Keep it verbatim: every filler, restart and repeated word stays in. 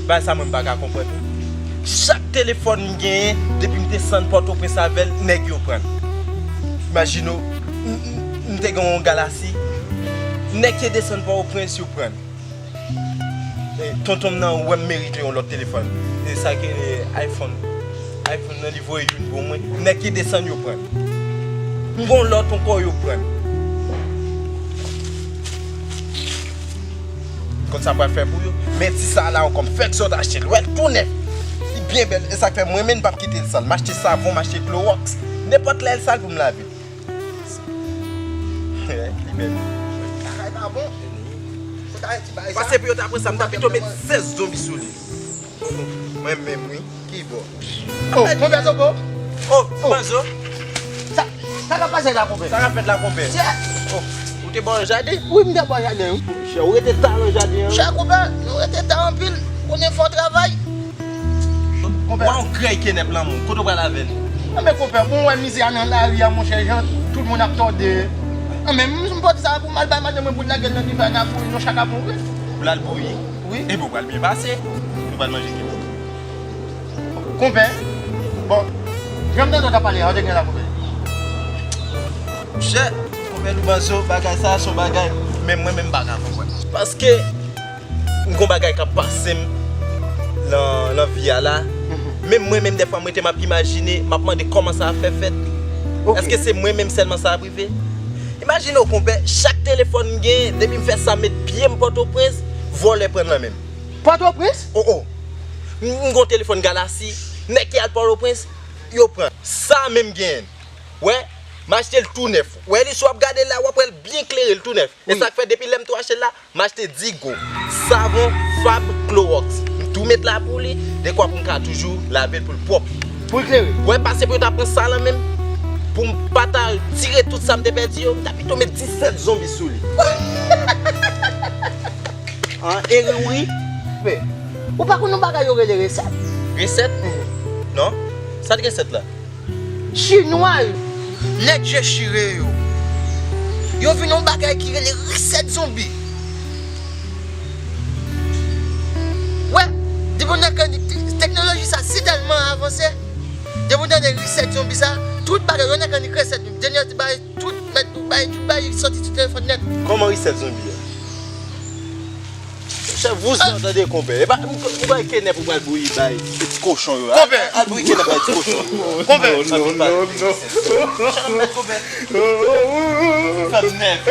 Bagay sa mwen m pa ka konprann. Chak telefòn m genyen, depi m desann Pòtoprens avè l, nèg yo pran l. Imajine w, m, m, m te gen yon Galaxy, nèg te desann Pòtoprens, yo pran l. E, tonton m nan wè m merite yon lòt telefòn. E sa ke, e, iPhone. iPhone nan li voye youn pou mwen. Nèg ki desann yo pran. M gon lòt ankò yo pran. Konn sa m pral fè pou yo. Men ti sa la ankò m fèk sot achte l. Wè l tou nèf. Li byen bèl. E sa k fè mwen menm m p ap kite l sal. M achte savon, m achte klowòks. Nenpòt lè l sal pou m lave l. Li bèl. Bagay pa bon. Fò ta ti bagay sa. Pase pou yo ta pran sa, m ta pito met sèz zonbi sou li. Mwen menm wi. Ki bò? Oh, konpè Zobo. Oh, oh. Manzo. Sa, sa k ap pase la, konpè? Sa k ap fèt la, konpè? Chè. Oh, ou te bò nan jaden? Wi, m te bò nan jaden, wi. Chè, ou rete ta nan jaden an? Chè, konpè, nou rete ta anpil. Konnen fò travay. Konpè. Wè yon krèy kenèp lanmou. Kote w pral avè l? Anben, konpè, bon, wè mizè a nan lari a, monchè, jan tout moun ap tòde. Anben, m, m pote sa pou m al bay madanm mwen pou l lage l nan dife a, n a bouyi, nou chak ap mouri. Pou l al bouyi? Wi. Ebyen, w pral byen pase. Nou pral manje kenèp. Konpè, bon, jan m tande w t ap pale a, w te gen la, konpè. Monchè, konpè Loubanzo, bagay sa a se yon bagay, men mwen menm m pa ka konprann. Paske, m gon bagay k ap pase m nan, nan vi a la. Mhm. Menm mwen menm, dèfwa, m rete m ap imajine, m ap mande kòman sa ap fè fèt. Ok. Èske se mwen menm sèlman sa ap rive? Imajine w, konpè, chak telefòn m genyen, depi m fè sa, met pye m Pòtoprens, vòlè pran l nan men m. Pòtoprens? Oh, oh. M, m gon telefòn Galaxy, nèg ki al Pòtoprens, yo pran. Sa menm genyen. Wè, m achte l tou nèf. Wè li, si w ap gade l la, w ap wè l byen klere, l tou nèf. E wi. Sa k fè depi lè m tou achte l la, m achte Digo, savon, Fab, Klowòks. M tou met la pou li, dekwa pou m ka toujou lave l pou l pwòp. Pou l klere? Wè, pase pou yo ta pran sa lan menm, pou m pa ta tire tout sa m te pèdi yo, m ta pito met disèt zonbi sou li. An, eri wi. Fè. Ou pa konn yon bagay yo rele resèt? Resèt? Mhm. Non. Sa t resèt la? Chinwa yo, nèg je chire yo, yo vin yon bagay ki rele resèt zonbi. Wè, depi w nan kan, teknoloji sa si tèlman avanse, depi w tande resèt zonbi sa, tout bagay, yo nan kan resèt, dènye ti bagay, tout, mèt, tout bagay, tout bagay soti sou telefòn nèt. Kòman resèt zonbi a? Chèf, vous entendez, konpè. E pa, ou, ou bay kenèp, ou pral bouyi bay ti kochon yo. Konpè. Al, al bouyi kenèp bay ti kochon yo. Konpè. Non, non, non, non. Chèf, mèt konpè. Fè m nève.